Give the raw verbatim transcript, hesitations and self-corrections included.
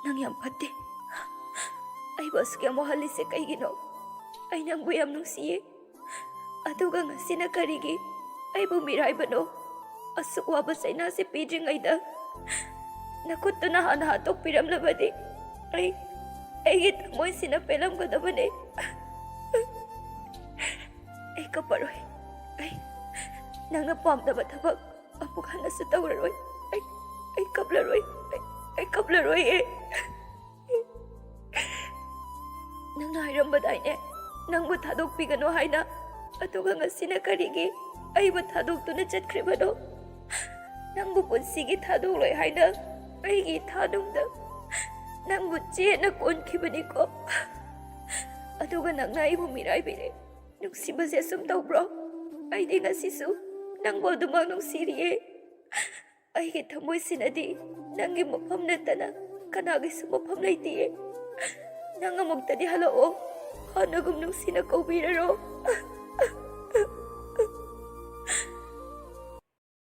ꯅꯪ ꯌꯥꯝ ꯐꯠꯇꯦ꯫ ꯑꯩꯕꯨ ꯑꯁꯨꯛ ꯌꯥꯝ ꯋꯥꯍꯜꯂꯤꯁꯦ ꯀꯩꯒꯤꯅꯣ? ꯑꯩ ꯅꯪꯕꯨ ꯌꯥꯝ ꯅꯨꯡꯁꯤꯌꯦ꯫ ꯑꯗꯨꯒ ꯉꯁꯤꯅ ꯀꯔꯤꯒꯤ ꯑꯩꯕꯨ ꯃꯤꯔꯥꯏꯕꯅꯣ? ꯑꯁꯨꯛ ꯋꯥꯕ ꯆꯩꯅꯥꯁꯦ ꯄꯤꯗ꯭ꯔꯤꯉꯩꯗ ꯅꯈꯨꯠꯇꯨꯅ ꯍꯥꯟꯅ ꯍꯥꯠꯇꯣꯛꯄꯤꯔꯝꯂꯕꯗꯤ ꯑꯩ, ꯑꯩꯒꯤ ꯊꯃꯣꯏꯁꯤꯅ ꯄꯦꯜꯂꯝꯒꯗꯕꯅꯦ꯫ ꯑꯩ ꯀꯞꯄꯔꯣꯏ꯫ ꯑꯩ ꯅꯪꯅ ꯄꯥꯝꯗꯕ ꯊꯕꯛ ꯑꯃꯨꯛ ꯍꯟꯅꯁꯨ ꯇꯧꯔꯔꯣꯏ꯫ ꯑꯩ, ꯑꯩ ꯀꯞꯂꯔꯣꯏ꯫ ꯑꯩ, ꯑꯩ ꯀꯞꯂꯔꯣꯏꯌꯦ꯫ ꯅꯪꯅ ꯍꯥꯏꯔꯝꯕꯗꯥꯏꯅꯦ, ꯅꯪꯕꯨ ꯊꯥꯗꯣꯛꯄꯤꯒꯅꯨ ꯍꯥꯏꯅ꯫ ꯑꯗꯨꯒ ꯉꯁꯤꯅ ꯀꯔꯤꯒꯤ ꯑꯩꯕꯨ ꯊꯥꯗꯣꯛꯇꯨꯅ ꯆꯠꯈ꯭ꯔꯤꯕꯅꯣ? ꯅꯪꯕꯨ ꯄꯨꯟꯁꯤꯒꯤ ꯊꯥꯗꯣꯛꯂꯣꯏ ꯍꯥꯏꯅ ꯑꯩꯒꯤ ꯏꯊꯥꯅꯨꯡꯗ ꯅꯪꯕꯨ ꯆꯦꯠꯅ ꯀꯣꯟꯈꯤꯕꯅꯤꯀꯣ꯫ ꯑꯗꯨꯒ ꯅꯪꯅ ꯑꯩꯕꯨ ꯃꯤꯔꯥꯏꯕꯤꯔꯦ꯫ ꯅꯨꯡꯁꯤꯕꯁꯦ ꯑꯁꯨꯝ ꯇꯧꯕ꯭ꯔꯣ? ꯑꯩꯗꯤ ꯉꯁꯤꯁꯨ ꯅꯪꯕꯨ ꯑꯗꯨꯃꯛ ꯅꯨꯡꯁꯤꯔꯤꯌꯦ꯫ ꯑꯩꯒꯤ ꯊꯃꯣꯏꯁꯤꯅꯗꯤ ꯅꯪꯒꯤ ꯃꯐꯝ ꯅꯠꯇꯅ ꯀꯅꯥꯒꯤꯁꯨ ꯃꯐꯝ ꯂꯩꯇꯤꯌꯦ꯫ ꯅꯪ ꯑꯃꯨꯛꯇꯗꯤ ꯍꯜꯂꯛꯑꯣ꯫ ꯍꯥꯟꯅꯒꯨꯝ ꯅꯨꯡꯁꯤꯅ ꯀꯧꯕꯤꯔꯔꯣ꯫